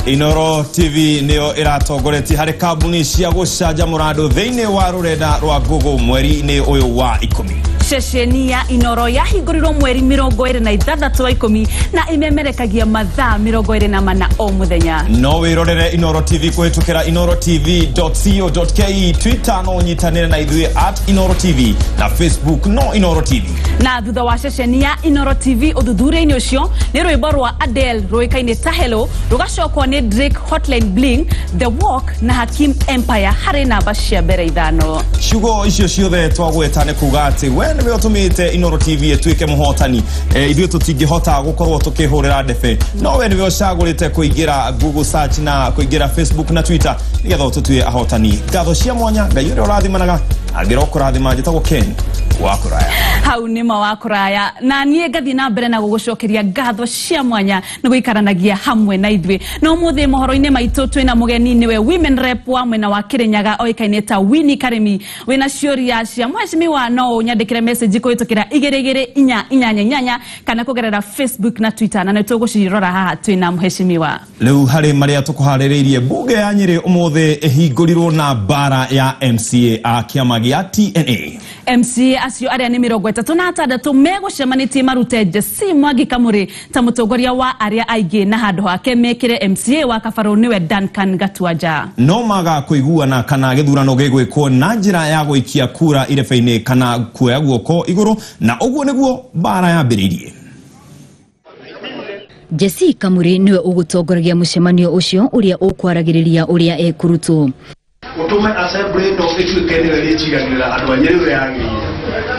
Inoro TV nĩyo ĩratongoretie harĩ kambuni cia gũcanjamũra andũ thĩinĩ wa rũrenda rwa Google mweri-inĩ ũyũ wa 10. Ceceni ya Inoro yahingũrirwo mweri 26 wa 10 na ĩmemerekagia mathaa 24 o mũthenya. No wĩrorere Inoro TV kũhĩtũkĩra inorotv.co.ke, Twitter no ũnyitanĩre na ithuĩ at Inoro TV na Facebook no Inoro TV. Na thutha wa ceceni ya Inoro TV ũthuthuria-inĩ ũcio nĩ rwĩmbo rwa Adele rũĩkaine ta Hello, rũgacokwo nĩ Drake Hotline Bling, The Walk na Hakim Empire harĩ namba cia mbere 5. Ciugo icio ciothe twagweta nĩ kuga atĩ we nĩwe ũtũmĩte Inoro TV ĩtuĩke mũhotani. Ithuĩ tũtingĩhota gũkorwo tũkĩhũrĩra ndebe, no we nĩwe ũcagũrĩte kũingĩra Google search na kũingĩra Facebook na Twitter nĩgetha ũtũtue ahotani. Ngatho cia mwanya, Ngai ũrĩa ũrathimanaga angĩra ũkũrathima. Njĩtagwo Ken wa Kũraya. Hau nĩma wa kũraya, na niĩ ngathiĩ na mbere na gũgũcokeria ngatho cia mwanya nĩ gũikaranagia hamwe na ithuĩ. Na ũmũthĩ mohoro-inĩ maitũ twĩna mũgeni, nĩwe women rep wa mwena wa Kirinyaga oĩkaine ta Winnie Karimi. Wĩna ciũria cia mheshimiwa no ũnyandĩkĩre message kũhĩtũkĩra 22488 kana kũgerera Facebook na Twitter, na nĩ tũgũcirora haha twĩna mheshimiwa. Rĩu harĩ marĩa tũkũharĩrĩirie, mbunge ya Nyĩrĩ ũmũthĩ ĩhingũrirwo na mbara ya MCA a kĩama gĩa TNA. MCA acio arĩa nĩ 36 megũcemanĩtie marute Jesse Mwangi Kamuri ta mũtongoria wa arĩa aingĩ, na handũ hake mekĩre MCA wa Kabarũ nĩwe Duncan Gatuanja. No maga kũiguana kana gĩthurano gĩgwĩkwo na njĩra ya gũikia kura irebe-inĩ kana kuoya guoko igũrũ, na ũguo nĩguo mbara yambĩrĩirie. Jesse Kamuri niwe ũgũtongoragia mũcemanio ũcio ũrĩa ũkwaragĩrĩria ũrĩa ekũrutwo. Ũtũme assembly ĩno ĩtuĩke nĩyo ĩrĩciganĩra andũ a Nyĩrĩ ũrĩa yagĩrĩire,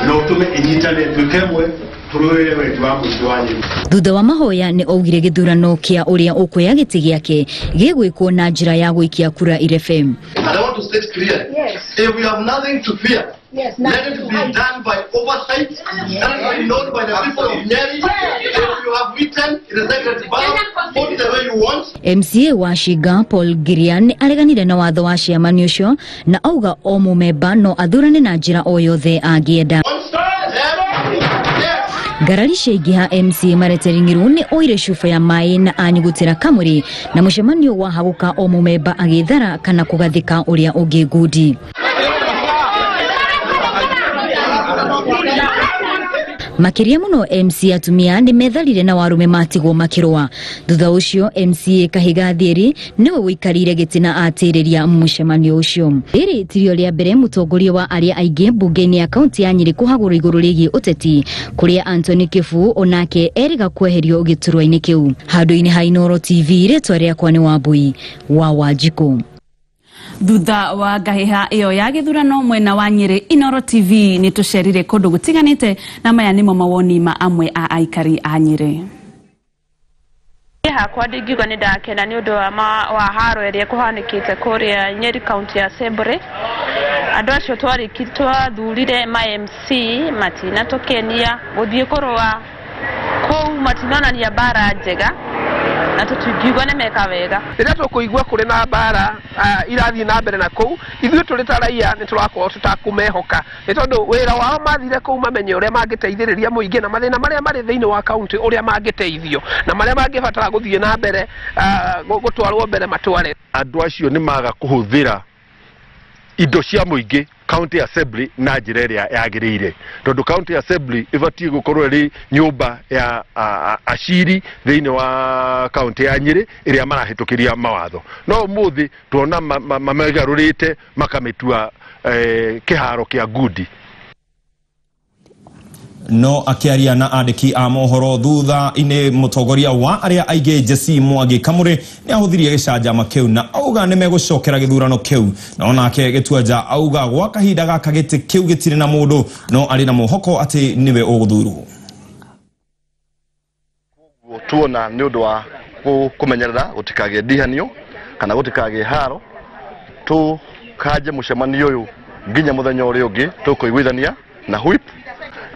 na ũtũme ĩnyitane ĩtuĩke ĩmwe tũrũĩrĩre wendi wa mũingĩ wa Nyĩrĩ. Thutha wa mahoya nĩ augire gĩthurano kĩa ũrĩa ũkuoya gĩtĩ gĩake gĩgwĩkwo na njĩra ya gũikia kura irebe. And I want to state clearly, if we have nothing to fear, let it be done by oversight, let it be known by the people of Nyeri. If you have written in the secret ballot, vote the way you want. MCA wa Shiga Paul Girian nĩ areganire na watho wa ciamanio ũcio na auga o mũmemba no athurane na njĩra o yothe angĩenda. Ngarari ciaingĩha, MCA Maretering'irwo nĩ oire cuba ya maĩ na anyugutĩra Kamuri, na mũcemanio wahagũka o mũmemba agĩthara kana kũgathĩka ũrĩa ũngĩ ngundi. Makĩria mũno MCA atumia nĩ metharire na warume matigwo makĩrũa. Thutha ũcio MCA Kahiga Thieri nĩwe ũikarĩire gĩtĩ na atĩrĩria mũcemanio ũcio. Rĩrĩ tirio rĩa mbere mũtongoria wa arĩa aingĩ mbunge-inĩ ya kaunti ya Nyĩrĩ kũhagũrwo igũrũ rĩgiĩ ũteti, kũrĩa Anthony Kibu onake erĩga kweherio gĩturwa-inĩ kĩu. Handũ-inĩ ha Inoro TV, rĩtwa rĩakwa nĩ Wambui wa Wanjikũ. Thutha wa ngahĩha ĩyo ya gĩthurano mwena wa Nyĩrĩ, Inoro TV nĩ tũcerire kũndũ gũtiganĩte, na maya nĩmo mawoni ma amwe a aikari a Nyĩrĩ. Hakwa ndingiuga nĩ ndakena nĩ ũndũ wa haro ĩrĩa ĩkũhanĩkĩte kũrĩa Nyeri County Assembly. Andũ acio twathurire ma MC matinatũkenia, gũthiĩ kũrũa kũu matinonania mbara njega, na tũtingiuga nĩ meka wega. Rĩrĩa tũkũigua kũrĩ na mbara irathiĩ na mbere na kũu, ithuĩ tũrĩ ta raia nĩ tũrakorwo tũtakũmehoka, nĩ tondũ wĩra wao mathire kũu mamenye ũrĩa mangĩteithĩrĩria mũingĩ na mathĩna marĩa marĩ thĩinĩ wa kaunti, ũrĩa mangĩteithio na marĩa mangĩbatara gũthiĩ na mbere gũtwarwo mbere matware. Andũ acio nĩ maga kũhũthĩra indo cia mũingĩ county assembly na njĩra ĩrĩa yagĩrĩire, tondũ county assembly ĩbatiĩ gũkorwo ĩrĩ nyũmba ya aciri thĩinĩ wa kaunti ya Nyĩrĩ ĩrĩa marahĩtũkĩria mawatho, no ũmũthĩ tuona mamegarũrĩte makamĩtua kĩharo kĩa ngundi. No akĩaria na andĩki a mohoro thutha-inĩ, mũtongoria wa arĩa aingĩ Jesse Mwangi Kamuri nĩ ahũthirie gĩcanjama kĩu na auga nĩ megũcokera gĩthurano kĩu. No nake Gĩtuanja auga gwa kahinda gaka gĩtĩ kĩu gĩtirĩ na mũndũ, no arĩ na mwĩhoko atĩ nĩwe ũgũthurwo. Tuona nĩ ũndũ wa kũmenyerera gũtikagĩe ndihanio kana gũtikagĩe haro, tũkanje mũcemanio ũyũ nginya mũthenya ũrĩa ũngĩ tũkũiguithania na whip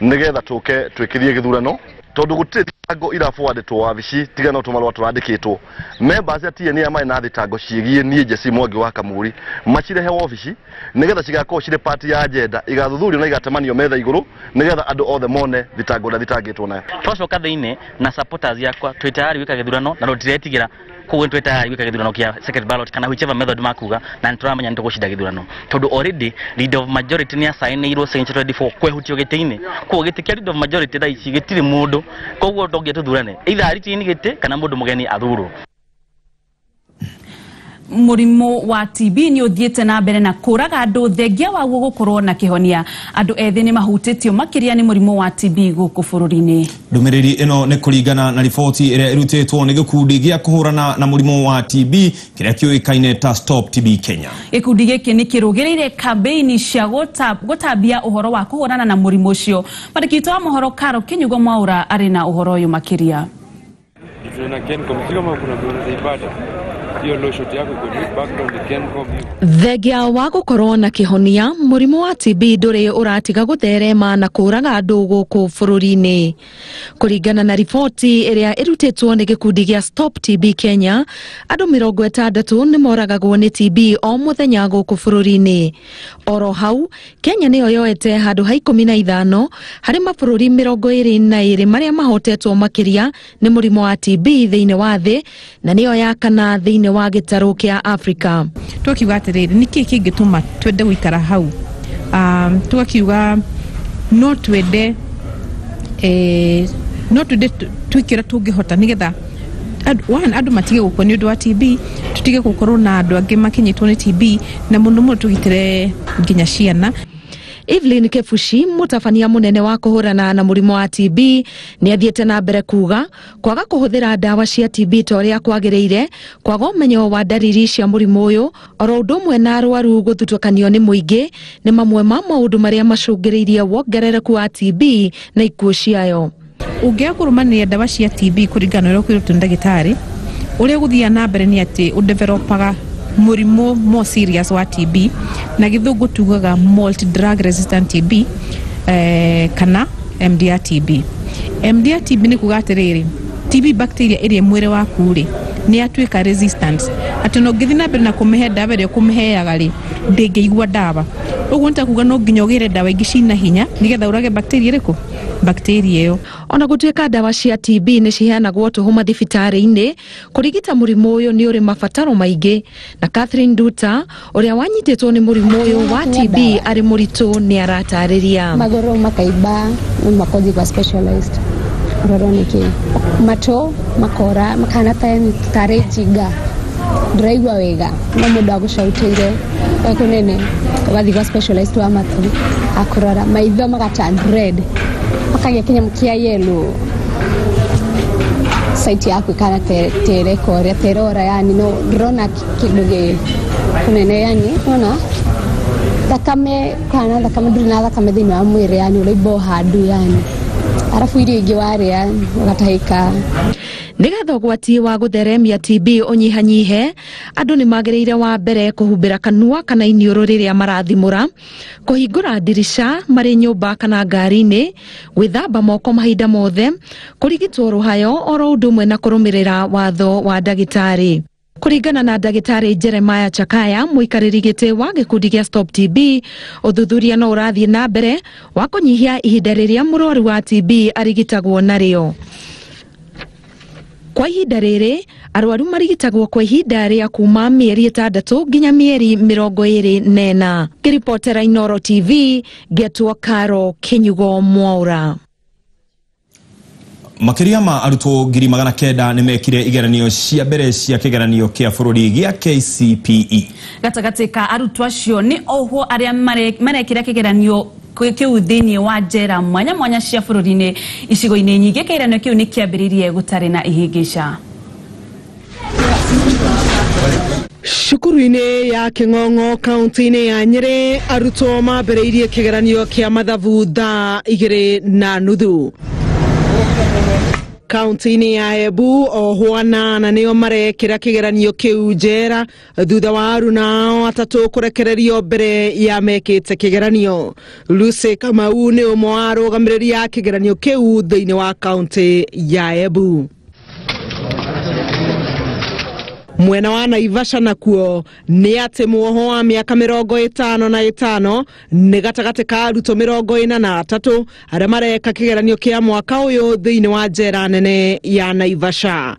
nĩgetha tũke twĩkithie gĩthurano, tondũ gũtirĩ Thitango iraforwardĩtwo wabici tiga no tũmarũa tũrandĩkĩtwo. Members a TNA marĩ na thitango ciĩgiĩ niĩ Jesse Mwangi wa Kamuri macirehe wabici nĩgetha cigakorwo cirĩ part ya agenda, igathuthurio na igatemanio metha igũrũ nĩgetha andũ othe mone thitango ĩrĩa thitangĩtwo nayo. Twacoka thĩinĩ na supporters yakwa twĩ tayari gwĩka gĩthurano na tũtiretigĩra, koguo twĩ tayari gwĩka gĩthurano kĩa secret ballot kana whichever method makuga, na nĩtũramenya nĩtũgũcinda gĩthurano tondũ already leader of majority nĩ asainĩirwo signature 24 kwehutio gĩtĩ-inĩ. Koguo gĩtĩ kĩa leader of majority thaa ici gĩtirĩ mũndũ, koguo to nginya tũthurane either aritini gĩtĩ kana mũndũ mũgeni athurwo. Mũrimũ wa TB nĩ ũthiĩte na mbere na kũraga andũ thengia waguo gũkorwo na kĩhonia. Andũ ethĩ nĩ mahutĩtio makĩria nĩ mũrimũ wa TB gũkũ bũrũri-inĩ. Ndũmĩrĩri ĩno nĩ kũringana na riboti ĩrĩa ĩrutĩtwo nĩ gĩkundi gĩa kũhũrana na mũrimũ wa TB kĩrĩa kĩũĩkaine ta Stop TB Kenya. Gĩkundi gĩkĩ nĩ kĩrũgĩrĩire kambĩini cia gũtambia ũhoro wa kũhũrana na mũrimũ ũcio. Mwandĩki witũ wa mohoro Karo Kinyugo Mwaura arĩ na ũhoro ũyũ makĩria. Thengia wa gũkorwo na kĩhonia, mũrimũ wa TB ndũrĩ ũratiga gũtherema na kũraga andũ gũkũ bũrũri-inĩ. Kũringana na riboti ĩrĩa ĩrutĩtwo nĩ gĩkundi gĩa Stop TB Kenya, andũ 60 nĩ moragagwo nĩ TB o mũthenya gũkũ bũrũri-inĩ. Oro hau, Kenya nĩyo yoete handũ ha 15 harĩ mabũrũri 22 marĩa mahotetwo makĩria nĩ mũrimũ wa TB thĩinĩ wa thĩ, na nĩyo ya kana thĩinĩ wa gĩtarũ kĩa Afrika. Twakiuga atĩrĩrĩ, nĩkĩ kĩngĩtũma twende gũikara hau? Twakiuga no twende twĩke ũrĩa tũngĩhota nĩgetha andũ matige gũkua nĩ ũndũ wa TB, tũtige gũkorwo na andũ angĩ makinyĩtwo nĩ TB, na mũno mũno tũgitĩre nginya ciana. Evelyn Kefushi, mũtabania mũnene wa kũhũrana na mũrimũ wa TB, nĩ athiĩte na mbere kuga kwaga kũhũthĩra ndawa cia TB ta ũrĩa kwagĩrĩire, kwaga ũmenyo wa ndariri cia mũrimũ ũyũ, oro ũndũ ũmwe na arwaru gũthutũkanio nĩ mũingĩ nĩ mamwe ma maũndũ marĩa macũngĩrĩirie wongerereku wa TB na ikuũ ciayo. Ũngĩaga kũrũmanĩrĩra ndawa cia TB kũringana na ũrĩa ũkwĩrĩtwo nĩ ndagĩtarĩ, ũrĩa ũgũthiaga na mbere nĩ atĩ ũdevelopaga mũrimũ more serious wa TB, na gĩthũngũ tugaga multi drug resistant TB, kana MDR TB. MDR TB nĩ kuga atĩrĩrĩ, TB bacteria ĩrĩa mwĩrĩ waku rĩ nĩ yatuĩka resistant, atĩ no ũngĩthiĩ na mbere na kũmĩhe ndawa ĩrĩa ũkũmĩheaga rĩ ndĩngĩigua ndawa. Ũguo nĩ ta kuga no nginya ũgĩre ndawa ingĩ cina hinya nĩgetha ũrage bacteria ĩrĩkũ? Bacteria ĩyo. Ona gũtuĩka ndawa cia TB nĩ ciheanagwo tũhũ mathibitarĩ-inĩ, kũrigita mũrimũ ũyũ nĩ ũrĩ mabataro maingĩ, na Catherine Nduta ũrĩa wanyitĩtwo nĩ mũrimũ ũyũ wa TB arĩ mũritũ nĩ aratarĩria. Magũrũ makaimba makothi kwa specialized roro nĩkĩ matũ makora makana tarĩ njinga ndĩraigua wega no mũndũ agũcautĩire kũnene ũgathiĩ kwa specialized wa matũ akũrora maitho magatan red makagĩa kĩnyamũ kĩa yellow site yaku kana tereka ũrĩa terora, yani no ndĩrona kĩndũ gĩ kũnene, yani ona thakame kana thakame ndũrĩ na thakame thĩinĩ wa mwĩrĩ, yani ũraimba o handũ, yani arabu irio ingĩ warĩa ũgatahĩka. Nĩgetha ũgwati wa gũtheremia TB ũnyihanyihe, andũ nĩ magĩrĩire wa mbere kũhumbĩra kanua kana iniũrũ rĩrĩa marathimũra, kũhingũra ndirica marĩ nyũmba kana ngari-inĩ, gwĩthamba moko mahinda mothe, kũrigitwo rũhayo oro ũndũ ũmwe na kũrũmĩrĩra watho wa ndagĩtarĩ. Kũringana na ndagĩtarĩ Jeremiah Chakaya, mũikarĩri gĩtĩ wa gĩkundi gĩa Stop TB, ũthuthuria no ũrathiĩ na mbere wa kũnyihia ihinda rĩrĩa mũrwaru wa TB arigitagwo narĩo. Kwa ihinda rĩrĩ, arwaru marigitagwo kwa ihinda rĩa kuma mĩeri 6 nginya mĩeri 24. Ngĩribotera Inooro TV, ngetwo Karo Kinyugo Mwaura. Makĩria ma arutwo 900,000 nĩ mekire igeranio cia mbere cia kĩgeranio kĩa bũrũri gĩa KCPE. Gatagatĩ ka arutwo acio nĩ ohwo arĩa marekĩra kĩgeranio kĩu thĩinĩ wa njera mwanya mwanya cia bũrũri-inĩ icigo-inĩ nyingĩ. Kĩgeranio kĩu nĩ kĩambĩrĩirie gũtarĩ na ihĩngĩca. Cukuru-inĩ ya Kĩng'ong'o kaunti-inĩ ya Nyĩrĩ, arutwo mambĩrĩirie kĩgeranio kĩa mathabu thaa 2:30. Kaunti-inĩ ya Embu ohwo 8 nĩo marekĩra kĩgeranio kĩu njera thutha wa aruna ao 3 kũrekererio mbere ya mekĩte kĩgeranio. Lucy Kamau nĩ ũmwe wa arũgamĩrĩri a kĩgeranio kĩu thĩinĩ wa kaunti ya Embu. Mwena wa Naivasha nakuo nĩ atĩ muoho wa mĩaka 55 nĩ gatagatĩ ka arutwo 43 arĩa mareka kĩgeranio kĩa mwaka ũyũ thĩinĩ wa njera nene ya Naivasha.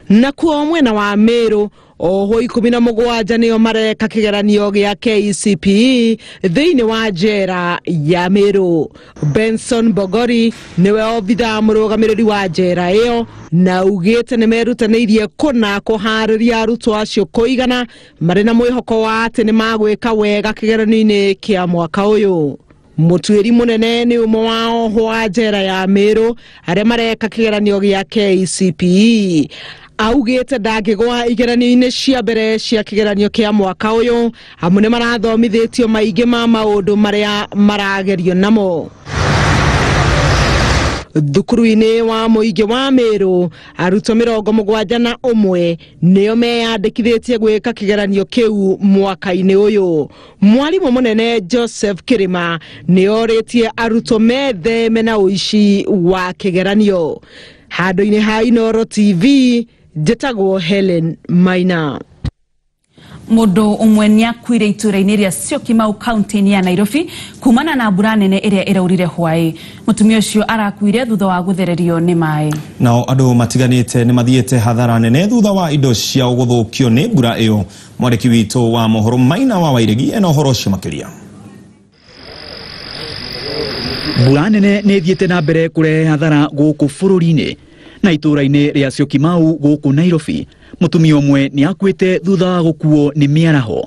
Nakuo mwena wa Meru oho 17 nĩo mareka kĩgeranio gĩa KCPE thĩinĩ wa njera ya Meru. Benson Bogori nĩwe obithaa mũrũgamĩrĩri wa njera ĩyo na augĩte nĩ merutanĩirie kũna kũharĩria arutwo acio kũigana marĩ na mwĩhoko wa atĩ nĩ magwĩka wega kĩgeranio-inĩ kĩa mwaka ũyũ. Mũtuĩri mũnene nĩ ũmwe wa oho wa njera ya Meru arĩa mareka kĩgeranio gĩa KCPE. Augĩte ndangĩgwa igeranio-inĩ cia mbere cia kĩgeranio kĩa mwaka ũyũ amu nĩ marathomithĩtio maingĩ ma maũndũ marĩa maragerio namo. Thukuru-inĩ wa mũingĩ wa Meru arutwo 71 nĩo meyandĩkithĩtie gwĩka kĩgeranio kĩu mwaka-inĩ ũyũ. Mwarimũ mũnene Joseph Kirima nĩorĩtie arutwo metheme na ũici wa kĩgeranio. Handũ-inĩ ha Inooro TV njĩtagwo Helen Maina. Mũndũ ũmwe nĩakuire itũra-inĩ rĩa Syokimau kaunti-inĩ ya Nairobi kumana na mbura nene ĩrĩa ĩraurire hwaĩ. Mũtumia ũcio arakuire thutha wa gũthererio nĩ maĩ. Nao andũ matiganĩte nĩ mathiĩte hathara nene thutha wa indo ciao gũthũkio nĩ mbura ĩyo. Mwandĩki witũ wa mohoro Maina wa Wairegi ena ũhoro ũcio makĩria. Mbura nene nĩ ĩthiĩte na mbere kũrehe hathara gũkũ bũrũri-inĩ na itũra-inĩ rĩa Syokimau gũkũ Nairobi. Mũtumia ũmwe nĩ akuĩte thutha wa gũkuo nĩ mĩaraho.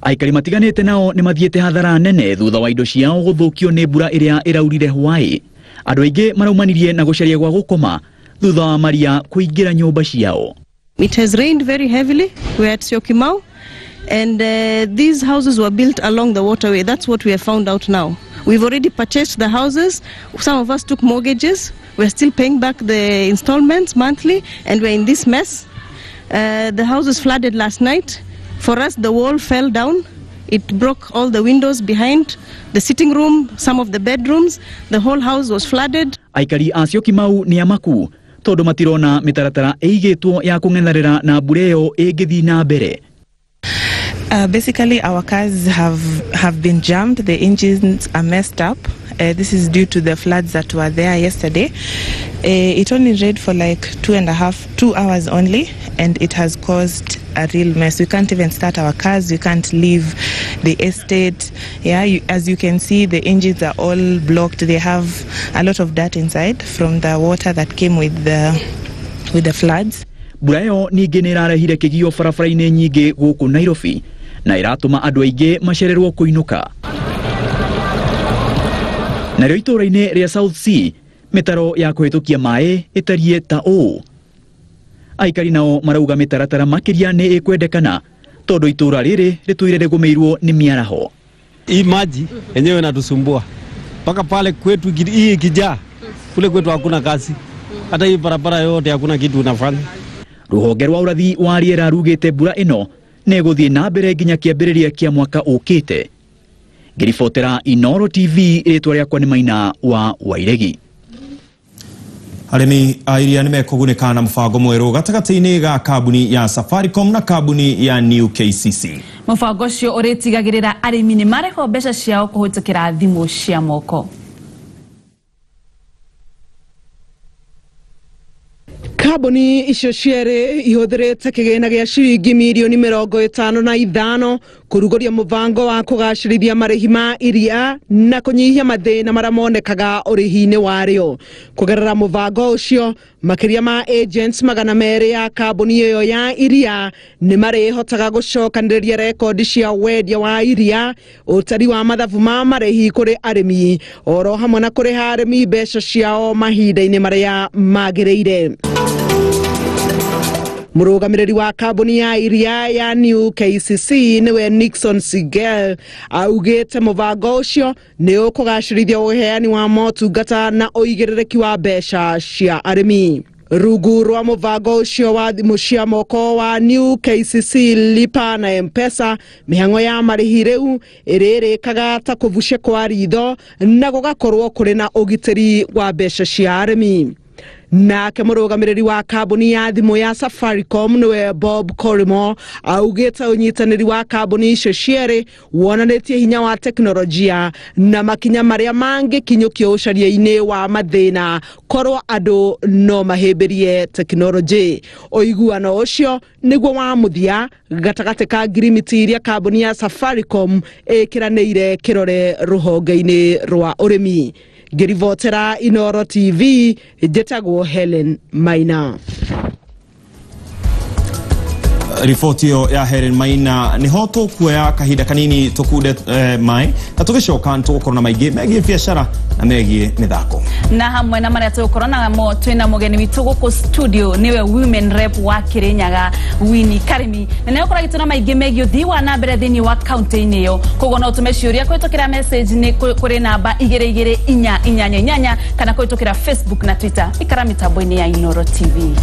Aikari matiganĩte nao nĩ mathiĩte hathara nene thutha wa indo ciao gũthũkio nĩ mbura ĩrĩa ĩraurire hwaĩ. Andũ aingĩ maraumanirie na gũcaria gwa gũkoma thutha wa maria kũingĩra nyũmba ciao. It has rained very heavily. We are at Syokimau and these houses were built along the waterway. That's what we have found out now. We've already purchased the houses. Some of us took mortgages. We're still paying back the installments monthly, and we're in this mess. The houses flooded last night. For us, the wall fell down. It broke all the windows behind the sitting room, some of the bedrooms. The whole house was flooded. Aikari a Syokimau nĩ amaku tondũ matirona mĩtaratara ĩigĩtwo ya kũng'ethanĩra na mbura ĩyo ĩngĩthiĩ na mbere. Basically, our cars have been jammed. The engines are messed up. This is due to the floods that were there yesterday. It only rained for like 2 hours only, and it has caused a real mess. We can't even start our cars. We can't leave the estate. Yeah, as you can see, the engines are all blocked. They have a lot of dirt inside from the water that came with the floods. Mbura ĩyo ningĩ nĩ ĩrarehire kĩgio barabara-inĩ nyingĩ gũkũ Nairobi na ĩratũma andũ aingĩ macererwo kũinũka. Narĩo itũra-inĩ rĩa South C mĩtaro ya kũhĩtũkia maĩ ĩtariĩ ta ũũ. Aikari nao marauga mĩtaratara makĩria nĩ ĩkwendekana tondũ itũra rĩrĩ rĩtũire rĩgũmĩirwo nĩ mĩaraho. Hii maji yenyewe inatusumbua mpaka pale kwetu, hii ikijaa kule kwetu hakuna kazi, hata hii barabara yote hakuna kitu unafanya. Rũhonge rwa ũrathi wa rĩera rugĩte mbura ĩno nĩ ĩgũthiĩ na mbere nginya kĩambĩrĩria kĩa mwaka ũkĩte. Ngĩribotera Inooro TV, rĩtwa rĩakwa nĩ Maina wa Wairegi. Arĩmi a iria nĩ mekũgunĩka na mũbango mwerũ gatagatĩ-inĩ ga kambuni ya Safaricom na kambuni ya New KCC. Mũbango ũcio ũrĩtigagĩrĩra arĩmi nĩ marĩhwo mbeca ciao kũhĩtũkĩra thimũ cia moko. Kambuni icio cierĩ ihũthĩrĩte kĩgĩna gĩa ciringi mirioni 55 kũrugũria mũbango wa kũgacĩrithia marĩhi ma iria na kũnyihia mathĩna marĩa monekaga ũrĩhi-inĩ warĩo. Kũgerera mũbango ũcio, makĩria ma agents 200 ya kambuni ĩyo ya iria nĩ marĩhotaga gũcokanĩrĩria rekondi cia wendia wa iria, ũtari wa mathabu ma marĩhi kũrĩ arĩmi, oro hamwe na kũrĩha arĩmi mbeca ciao mahinda-inĩ marĩa magĩrĩire. Mũrũgamĩrĩri wa kambuni ya iria ya New KCC nĩwe Nixon Sigel augĩte mũbango ũcio nĩ ũkũgacĩrithia ũheani wa motungata na ũigĩrĩrĩki wa mbeca cia arĩmi. Rungu rwa mũbango ũcio wa thimũ cia moko wa New KCC Lipa na M-Pesa, mĩhang'o ya marĩhi rĩu ĩrĩrĩkaga ta kũbucia kwa ritho na gũgakorwo kũrĩ na ũgitĩri wa mbeca cia arĩmi. Nake mũrũgamĩrĩri wa kambuni ya thimũ ya Safaricom nĩwe Bob Corimo augĩte ũnyitanĩri wa kambuni icio cierĩ wonanĩtie hinya wa teknolojia na makinya marĩa mangĩkinyũkio ũcaria-inĩ wa mathĩna korwo andũ no mahĩmbĩrie tekinoronjĩ. Ũiguano ũcio nĩguo wa mũthia gatagatĩ ka ngirimiti iria kambuni ya Safaricom ĩkĩranĩire kĩrore rũhonge-inĩ rwa ũrĩmi. Ngĩribotera Inooro TV, njĩtagwo Helen Maina. Riboti ĩyo ya Helen Maina niho tũkuoya kahinda kanini tũkunde maĩ na tũgĩcoka nĩtũgũkorwo na maingĩ megiĩ biacara na megiĩ mĩthako. Na hamwe na marĩa tũgũkorwo namo twĩna mũgeni witũ gũkũ studio nĩwe women rep wa Kirinyaga Winnie Karimi, na nĩegũkorwo agĩtwĩra maingĩ megiĩ ũthii wa na mbere thĩinĩ wa kaunti-inĩ ĩyo. Koguo no ũtũme ciũria kũhĩtũkĩra message nĩ kũrĩ namba 22488 kana kũhĩtũkĩra Facebook na Twitter. Ikara mĩtambo-inĩ ya Inooro TV.